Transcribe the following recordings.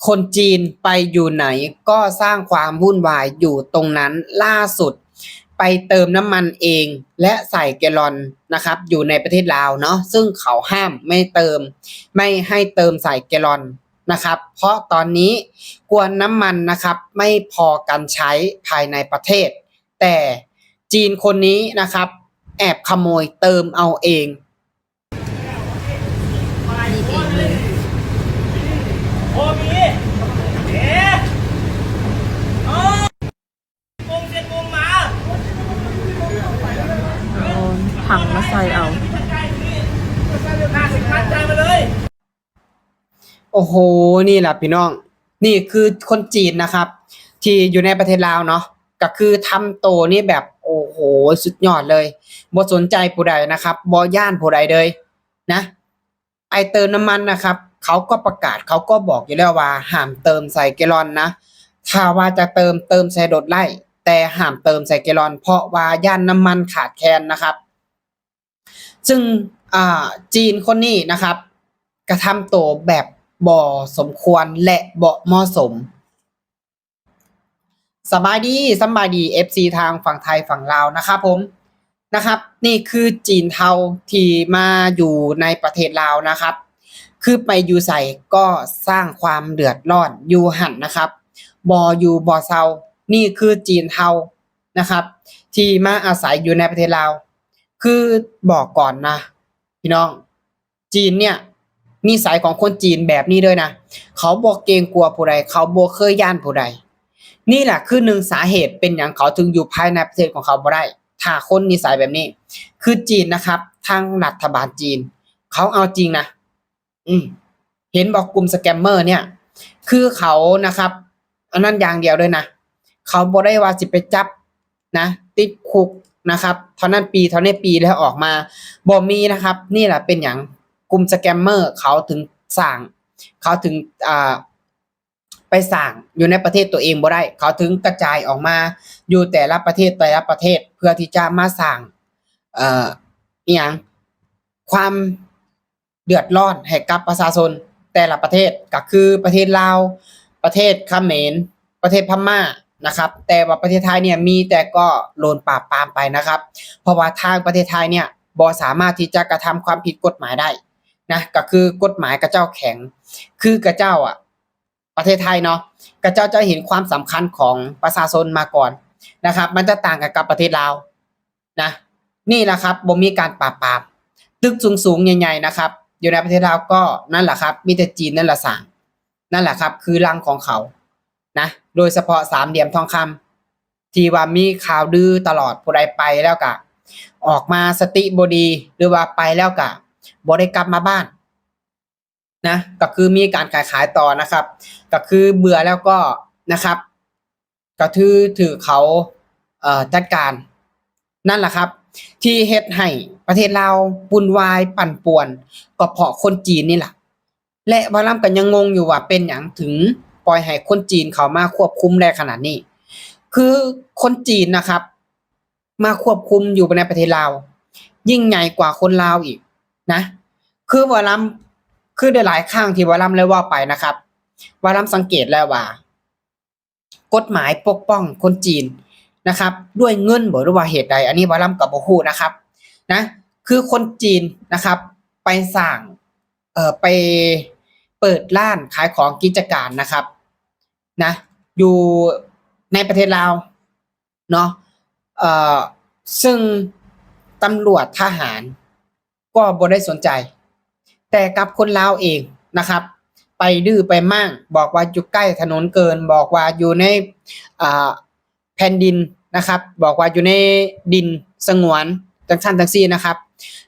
คนจีนไปอยู่ไหนก็สร้างความวุ่นวายอยู่ตรงนั้น ล่าสุดไปเติมน้ำมันเองและใส่แกลลอนนะครับ อยู่ในประเทศลาวเนาะ ซึ่งเขาห้ามไม่เติม ไม่ให้เติมใส่แกลลอนนะครับ เพราะตอนนี้กลัวน้ำมันนะครับ ไม่พอกันใช้ภายในประเทศ แต่จีนคนนี้นะครับ แอบขโมยเติมเอาเอง ເອົາຖັງມາໃສ່ເອົາ. ໂອ້ໂຫ ນີ້ລະພີ່ນ້ອງ ນີ້ຄືຄົນຈີນນະຄັບ ທີ່ຢູ່ໃນປະເທດລາວເນາະ ກະຄືທຳໂຕນີ້ແບບ ໂອ້ໂຫ ສຸດຍອດເລີຍ ບໍ່ສົນໃຈຜູ້ໃດນະຄັບ ບໍ່ຢ້ານຜູ້ໃດເລີຍນະ. ໄອ້ເຕີມນ້ຳມັນນະຄັບ ເຂົາກໍປະກາດ ເຂົາກໍບອກຢູ່ແລ້ວວ່າຫ້າມເຕີມໃສ່ແກລອນນະ ຖ້າວ່າຈະເຕີມ ເຕີມໃສ່ລົດໄດ້ ແຕ່ຫ້າມເຕີມໃສ່ແກລອນ ເພາະວ່າຢ້ານນ້ຳມັນຂາດແຄນນະຄັບ. ຊຶ່ງ ອ່າ ຈີນຄົນນີ້ນະຄັບ ກະທຳໂຕແບບບໍ່ສົມຄວນ ແລະ ບໍ່ເໝາະສົມ. ສະບາຍດີ ສຳບາຍດີ ເອັບຊີ ທາງຝັ່ງໄທຝັ່ງລາວນະຄັບຜົມ ນະຄັບ ນີ້ຄືຈີນເທົາທີ່ມາຢູ່ໃນປະເທດລາວນະຄັບ ຄືໄປຢູ່ໃສກໍສ້າງຄວາມເດືອດຮ້ອນຢູ່ຫັ້ນນະຄັບ ບໍ່ຢູ່ບໍ່ເຊົາ. ນີ້ຄືຈີນເທົາ ນະຄັບ ທີ່ມາອາໄສຢູ່ໃນປະເທດລາວ. ຄືບອກກ່ອນນະພີ່ນ້ອງ ຈີນເນີ້ຍ ນິໄສຂອງຄົນຈີນແບບນີ້ເລີຍນະ ເຂົາບໍ່ເກງກົວຜູ້ໃດ ເຂົາບໍ່ເຄີຍຢ້ານຜູ້ໃດ. ນີ້ລະຄືໜຶ່ງສາເຫດເປັນຫຍັງເຂົາເຖິງຢູ່ພາຍໃນປະເທດຂອງເຂົາບໍ່ໄດ້ ຖ້າຄົນນິໄສແບບນີ້. ຄືຈີນນະຄັບ ທາງລັດຖະບານຈີນ ເຂົາເອົາຈິງນະ. ອືມ ເຫັນບໍ່ ກຸ່ມສະແກມເມີເນີ້ຍ ຄືເຂົານະຄັບ ອັນນັ້ນຢ່າງດຽວເລີຍນະ ເຂົາບໍ່ໄດ້ວ່າຊິໄປຈັບນະ ຕິດຄຸກນະຄັບ ເທົ່ານັ້ນປີ ເທົ່ານີ້ປີ ແລ້ວອອກມາ ບໍ່ມີນະຄັບ. ນີ້ລະເປັນຫຍັງກຸ່ມສະແກມເມີເຂົາເຖິງສ້າງ ເຂົາເຖິງ ອ່າ ໄປສ້າງຢູ່ໃນປະເທດຕົວເອງບໍ່ໄດ້ ເຂົາເຖິງກະຈາຍອອກມາຢູ່ແຕ່ລະປະເທດ ແຕ່ລະປະເທດ ເພື່ອທີ່ຈະມາສ້າງ ເອີ ອີ່ຫຍັງ ຄວາມເດືອດຮ້ອນໃຫ້ກັບປະຊາຊົນແຕ່ລະປະເທດ ກະຄືປະເທດລາວ ປະເທດຂະເໝນ ປະເທດພະມ້ານະຄັບ. ແຕ່ວ່າປະເທດໄທເນີ້ຍມີແຕ່ກໍໂດນປາບປາມໄປນະຄັບ ເພາະວ່າທາງປະເທດໄທເນີ້ຍບໍ່ສາມາດທີ່ຈະກະທຳຄວາມຜິດກົດໝາຍໄດ້ນະ ກະຄືກົດໝາຍຂະເຈົ້າແຂງ ຄືຂະເຈົ້າອະ ປະເທດໄທເນາະ ຂະເຈົ້າຈະເຫັນຄວາມສຳຄັນຂອງປະຊາຊົນມາກ່ອນນະຄັບ ມັນຈະຕ່າງກັນກັບປະເທດລາວນະ. ນີ້ລະຄັບ ບໍ່ມີການປາບປາມ ຕຶກສູງໆໃຫຍ່ໆນະຄັບ ຢູ່ໃນປະເທດລາວກໍນັ້ນລະຄັບ ມີແຕ່ຈີນນັ້ນລະສ້າງ ນັ້ນລະຄັບ ຄືລັງຂອງເຂົານະ ໂດຍສະເພາະສາມຫຼ່ຽມທອງຄຳ ທີ່ວ່າມີຂ່າວລືຕະຫຼອດ ຜູ້ໃດໄປແລ້ວກະອອກມາສະຕິບໍ່ດີ ຫຼືວ່າໄປແລ້ວກະບໍ່ໄດ້ກັບມາບ້ານ ນະ ກໍຄືມີການຂາຍຂາຍຕໍ່ນະຄັບ ກໍຄືເບື່ອແລ້ວກໍນະຄັບ ກໍຖືຖືກເຂົາ ເອີ ຈັດການ ນັ້ນລະຄັບ ທີ່ເຮັດໃຫ້ປະເທດລາວວຸ່ນວາຍປັ່ນປ່ວນ ກໍເພາະຄົນຈີນນີ້ລະ. ແລະ ວາລຳກໍຍັງງົງຢູ່ວ່າເປັນຫຍັງເຖິງປ່ອຍໃຫ້ຄົນຈີນເຂົ້າມາຄວບຄຸມໄດ້ຂະໜາດນີ້ ຄືຄົນຈີນນະຄັບ ມາຄວບຄຸມຢູ່ໃນປະເທດລາວ ຍິ່ງໃຫຍ່ກວ່າຄົນລາວອີກນະ. ຄືວ່າລຳ ຄືຫຼາຍໆຄັ້ງທີ່ວ່າລຳໄດ້ເວົ້າໄປນະຄັບ ວ່າລຳສັງເກດແລ້ວວ່າ ກົດໝາຍປົກປ້ອງຄົນຈີນນະຄັບ ດ້ວຍເງິນບໍ ຫຼືວ່າເຫດໃດ ອັນນີ້ວ່າລຳກໍບໍ່ຮູ້ນະຄັບນະ. ຄືຄົນຈີນນະຄັບ ໄປສ້າງ ເອີ ໄປເປີດຮ້ານຂາຍຂອງ ກິດຈະການນະຄັບນະ ຢູ່ໃນປະເທດລາວ ເນາະ ເອີ ຊຶ່ງຕຳຫຼວດທະຫານກໍບໍ່ໄດ້ສົນໃຈ ແຕ່ກັບຄົນລາວເອງນະຄັບ ໄປດື້ໄປມ້າງ ບອກວ່າຢູ່ໃກ້ຖະໜົນເກີນ ບອກວ່າຢູ່ໃນ ເອີ ແຜ່ນດິນນະຄັບ ບອກວ່າຢູ່ໃນດິນສະຫງວນ ຈັ່ງຊັ້ນຈັ່ງຊີ້ນະຄັບ.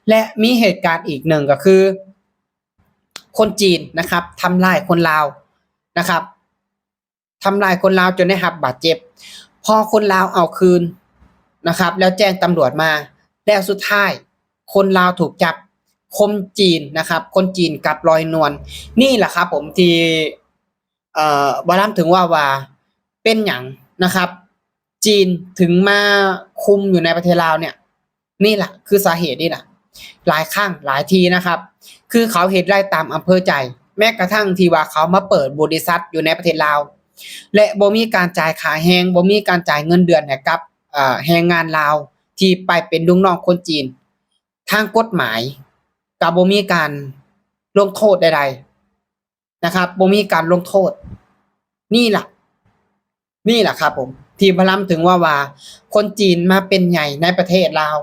ແລະ ມີເຫດການອີກໜຶ່ງກໍຄື ຄົນຈີນນະຄັບ ທຳຮ້າຍຄົນລາວນະຄັບ ທຳຮ້າຍຄົນລາວຈົນໄດ້ຮັບບາດເຈັບ ພໍຄົນລາວເອົາຄືນນະຄັບ ແລ້ວແຈ້ງຕຳຫຼວດມາ ແລ້ວສຸດທ້າຍຄົນລາວຖືກຈັບ ຄົນຈີນນະຄັບ ຄົນຈີນກັບລອຍນວນ. ນີ້ລະຄັບຜົມ ທີ່ ເອີ ບ່າວລຳເຖິງເວົ້າວ່າ ເປັນຫຍັງນະຄັບ ຈີນເຖິງມາຄຸມຢູ່ໃນປະເທດລາວເນີ້ຍ. ນີ້ລະຄືສາເຫດນີ້ລະ ຫຼາຍຄັ້ງຫຼາຍທີນະຄັບ ຄືເຂົາເຮັດໄດ້ຕາມອຳເພີໃຈ ມ້ກະທັ້ງທີ່ວ່າເຂົາມາເປີດບໍລິສັດຢູ່ໃນປະເທດລາວ ແລະ ບໍ່ມີການຈ່າຍຄ່າແຮງ, ບໍ່ມີການຈ່າຍເງິນເດືອນໃຫ້ກັບ ເອີ ແຮງງານລາວທີ່ໄປເປັນລູກນ້ອງຄົນຈີນ. ທາງກົດໝາຍກໍບໍ່ມີການລົງໂທດໃດໆ ນະຄັບ, ບໍ່ມີການລົງໂທດ. ນີ້ລະ ນີ້ລະຄັບຜົມ ທີ່ບ່າວລຳເຖິງເວົ້າວ່າ ຄົນຈີນມາເປັນໃຫຍ່ໃນປະເທດລາວ,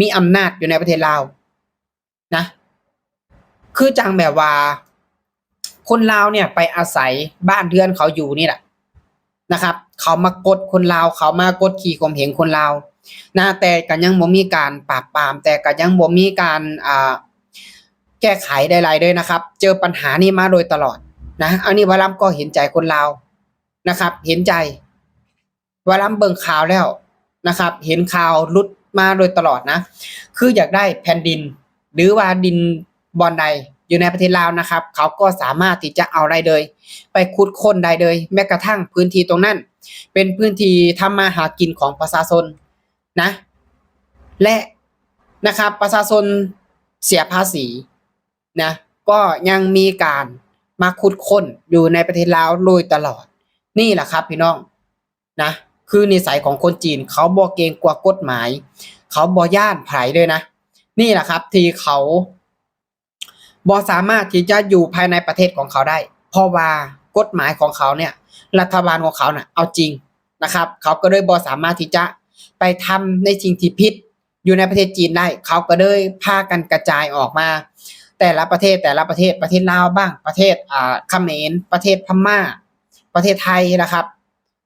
ມີອຳນາດຢູ່ໃນປະເທດລາວນະ. ຄືຈັ່ງແບບວ່າ ຄົນລາວເນ່ຍໄປອາໄສບ້ານເຮືອນເຂົາຢູ່ນີ້ລະນະຄັບ, ເຂົາມາກົດຄົນລາວ, ເຂົາມາກົດຂີ່ຂົ່ມເຫງຄົນລາວນະ, ແຕ່ກໍຍັງບໍ່ມີການປາບປາມ, ແຕ່ກໍຍັງບໍ່ມີການ ອ່າ ແກ້ໄຂໃດໆເລີຍນະຄັບ. ເຈີປັນຫານີ້ມາໂດຍຕະຫຼອດນະ. ອັນນີ້ບ່າວລຳກໍເຫັນໃຈຄົນລາວນະຄັບ, ເຫັນໃຈ. ບ່າວລຳເບິ່ງຂ່າວແລ້ວນະຄັບ, ເຫັນຂ່າວຫຼຸດມາໂດຍຕະຫຼອດນະ, ຄືຢາກໄດ້ແຜ່ນດິນ ຫຼືວ່າດິນບ່ອນໃດຢູ່ໃນປະເທດລາວນະຄັບ, ເຂົາກໍສາມາດທີ່ຈະເອົາໄດ້ເລີຍ, ໄປຂຸດຄົ້ນໄດ້ເລີຍ. ແມ້ກະທັ່ງພື້ນທີ່ຕົງນັ້ນເປັນພື້ນທີ່ທຳມາຫາກິນຂອງປະຊາຊົນນະ ແລະ ນະຄັບ ປະຊາຊົນເສຍພາສີນະ, ກໍຍັງມີການມາຂຸດຄົ້ນຢູ່ໃນປະເທດລາວໂດຍຕະຫຼອດ. ນີ້ລະຄັບພີ່ນ້ອງນະ, ຄືນິໄສຂອງຄົນຈີນ, ເຂົາບໍ່ເກງກົວກົດໝາຍ, ເຂົາບໍ່ຢ້ານໃຜເລີຍນະ. ນີ້ລະຄັບ ທີ່ເຂົາບໍ່ສາມາດທີ່ຈະຢູ່ພາຍໃນປະເທດຂອງເຂົາໄດ້, ເພາະວ່າກົດໝາຍຂອງເຂົາເນ່ຍ, ລັດຖະບານຂອງເຂົານະເອົາຈິງນະຄັບ, ເຂົາກໍເລີຍບໍ່ສາມາດທີ່ຈະໄປທຳໃນສິ່ງທີ່ຜິດ ຢູ່ໃນປະເທດຈີນໄດ້, ເຂົາກໍເລີຍພາກັນກະຈາຍອອກມາແຕ່ລະປະເທດ, ແຕ່ລະປະເທດ, ປະເທດລາວບ້າງ, ປະເທດ ອ່າ ຂະເໝນ, ປະເທດພະມ້າ, ປະເທດໄທນະຄັບ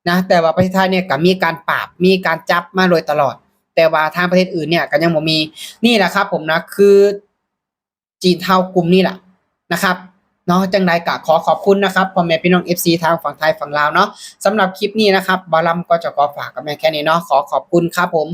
ນະ. ແຕ່ວ່າປະເທດໄທເນ່ຍກໍມີການປາບ, ມີການຈັບມາໂດຍຕະຫຼອດ, ແຕ່ວ່າທາງປະເທດອື່ນເນ່ຍກໍຍັງບໍ່ມີ. ນີ້ລະຄັບຜົມນະ, ຄືຈີນເທົາກຸ່ມນີ້ລະນະຄັບເນາະ. ຈັ່ງໃດກໍຂໍຂອບຄຸນນະຄັບ ພໍ່ແມ່ພີ່ນ້ອງ ເອັຟຊີ ທາງຝັ່ງໄທຝັ່ງລາວເນາະ. ສຳລັບຄລິບນີ້ນະຄັບ ບ່າວລຳກໍຈະຂໍຝາກກັນແມ່ນແຄ່ນີ້ເນາະ. ຂໍຂອບຄຸນຄັບຜົມ.